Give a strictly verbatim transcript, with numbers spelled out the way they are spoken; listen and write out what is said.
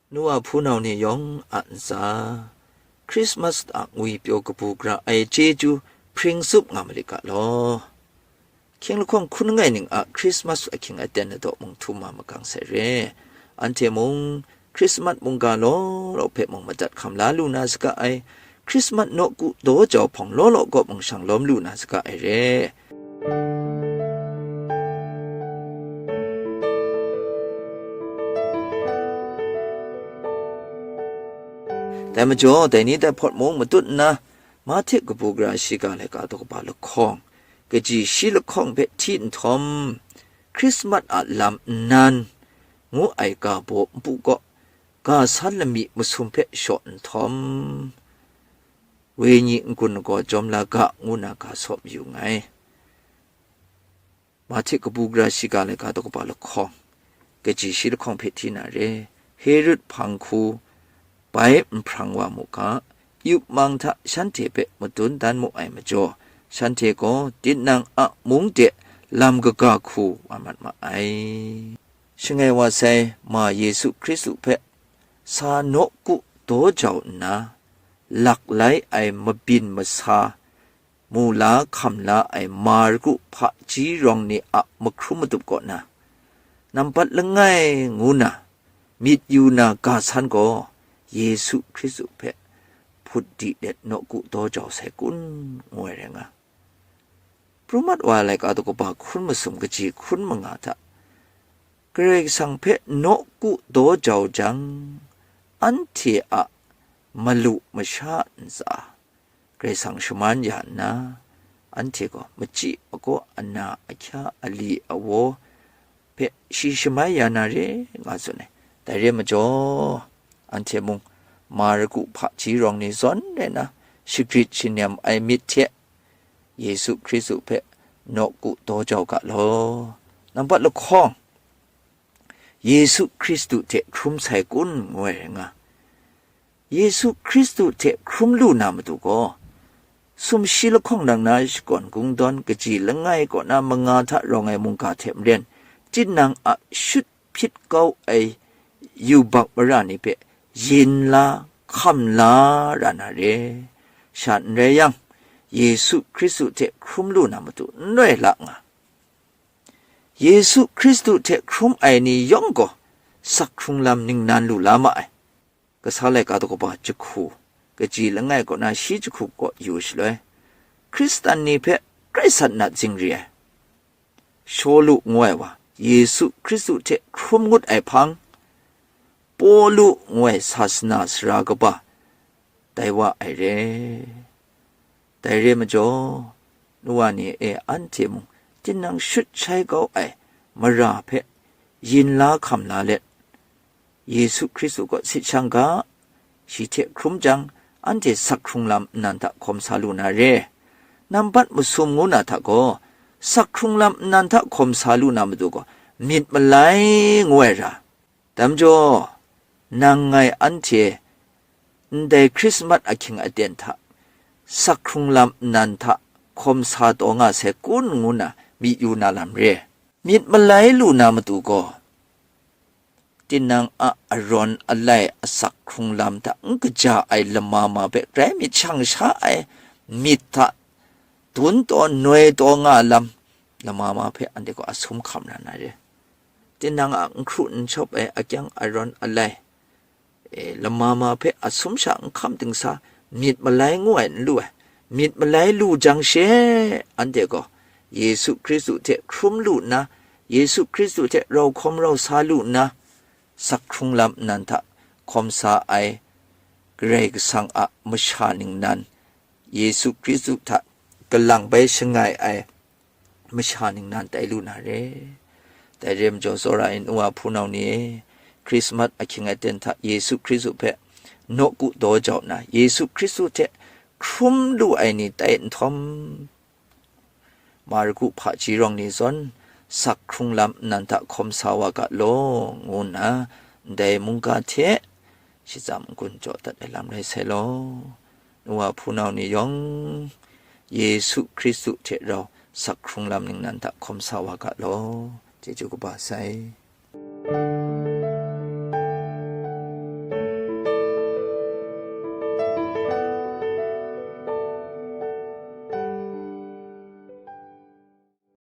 Nu a hpunau ni yawng a ntsa, Krismas a ngwipyaw kabu gara ai chyeju hpring tsup nga malit ga law. Hkying lahkawng hkun langai ning a Krismas ahkying aten na daw mung htum ma magang sai re. Anhte mung Krismas mungga law law hpe mung madat hkam la lu na saga ai, Krismas nawku daw jau hpawng law law kaw mung shang lawm lu na saga ai re. Dai majaw, dai ni dai hpawt mung matut nna, Mahte kabu gara shiga laika daw kaba lahkawng, kaji shi lahkawng hpe hti nhtawm, Krismas a lam nnan ngu ai ga baw npu kaw, ga san lami masum hpe shaw nhtawm, wenyi n-gun gaw jawm la ga, ngu na ga saw mayu nngai. Mahte kabu gara shiga laika daw kaba lahkawng, kaji shi lahkawng hpe hti na re. Herod hpang hku bai nhprang wa mu ga, yup mang hta shanhte hpe madun dan mu ai majaw, shanhte gaw tinang a mung de lam kaga hku wa mat ma ai. Shangai wa sai ma Yesu Hkristu hpe sa nawku daw jau nna, lak lai ai mabyin masa, mu la hkam la ai ma ragu hpaji rawng ni a mahkrum matup kaw na, nampat langai ngu na myit yu na ga san gaw Yesu Hkristu hpe hput di let nawku daw jau sai kun, ngu ai rai nga. Pru mat wa ai laika daw kaba hkun masum kaji hkun manga hta Karai Kasang hpe nawku daw jau jang, anhte a malu masha ntsa, Karai Kasang shaman ya nna, anhte gaw machyi makaw, ana ahkya, ali awaw hpe shi shamai ya na re, nga tsun ai. Dai re ai majaw, anhte mung ma ragu hpaji rawng ni zawn rai nna, shagrit shanem ai myit hte Yesu Hkristu hpe nawku daw jau ga law. Nampat lahkawng, Yesu Hkristu hte hkrum sai kun, ngu ai rai nga. Yesu Hkristu hte hkrum lu na matu gaw, sumshi lahkawng nang na shakawn kungdawn kaji langai kaw na manga hta rawng ai mungga hte maren, tinang a shut hpyit kau ai yubak mara ni hpe yin la, hkam la ra na re. Sha n rai yang, Yesu Hkristu hte hkrum lu na matu n rai la nga. Yesu Hkristu hte hkrum ai ni yawng gaw, sak hkrung lam ningnan lu la ma ai. Kasa laika daw kaba jahku, kaji langai kaw na shi jahku kaw yu shaloi, Hkristan ni hpe grai sat nat zingri ai. Shawlu ngu ai wa, Yesu Hkristu hte hkrum ngut ai hpang, Pawlu ngu ai sasana sara kaba, dai wa ai re. Dai re ai majaw, nu wa ni e, anhte mung tinang shut shai kau ai mara hpe yin la hkam la let, Yesu Hkristu kaw sit shang ga, shi hte hkrum jang, anhte sak hkrung lam nnan hta hkawm sa lu na re. Nampat masum ngu na hta gaw, sak hkrung lam nnan hta hkawm sa lu na matu gaw, myit malai ngu ai ra. Dai majaw, nang ngai anhte ndai Hkrismat ahkying aten hta sak hkrung lam nnan hta hkawm sa taw nga sai kun ngu na myi yu na lam re. Myit malai lu na matu gaw, tinang a arawn alai asak hkrung lam hta n kaja ai lama ma hpe grai myit shang sha ai myit hta dun taw noi taw nga lam lama ma hpe anhte gaw asum hkam na na re. Tinang a n hkru n shawp ai akyang arawn alai, e, lama ma hpe asum sha n hkam dingsa myit malai ngu ai n lu ai. Myit malai lu jang she, anhte gaw Yesu Hkristu hte hkrum lu nna, Yesu Hkristu hte rau hkawm rau sa lu nna, sak hkrung lam nnan hta hkawm sa ai Karai Kasang a masha ningnan, Yesu Hkristu hta kalang bai shangai ai masha ningnan tai lu na re. Dai re ai majaw, tsawra ai nu wa hpunau ni e, Hkrismat ahkying aten hta Yesu Hkristu hpe nawku daw jau nna, Yesu Hkristu hte hkrum lu ai ni tai nhtawm, Marku hpaji rawng ni zawn sak hkrung lam nnan hta hkawm sa wa ga law, ngu nna ndai mungga hte shitsam n-gun jaw dat ai lam rai sai law. Nu wa hpunau ni yawng Yesu Hkristu hte rau sak hkrung lam ningnan hta hkawm sa wa ga law, chyeju kaba sai.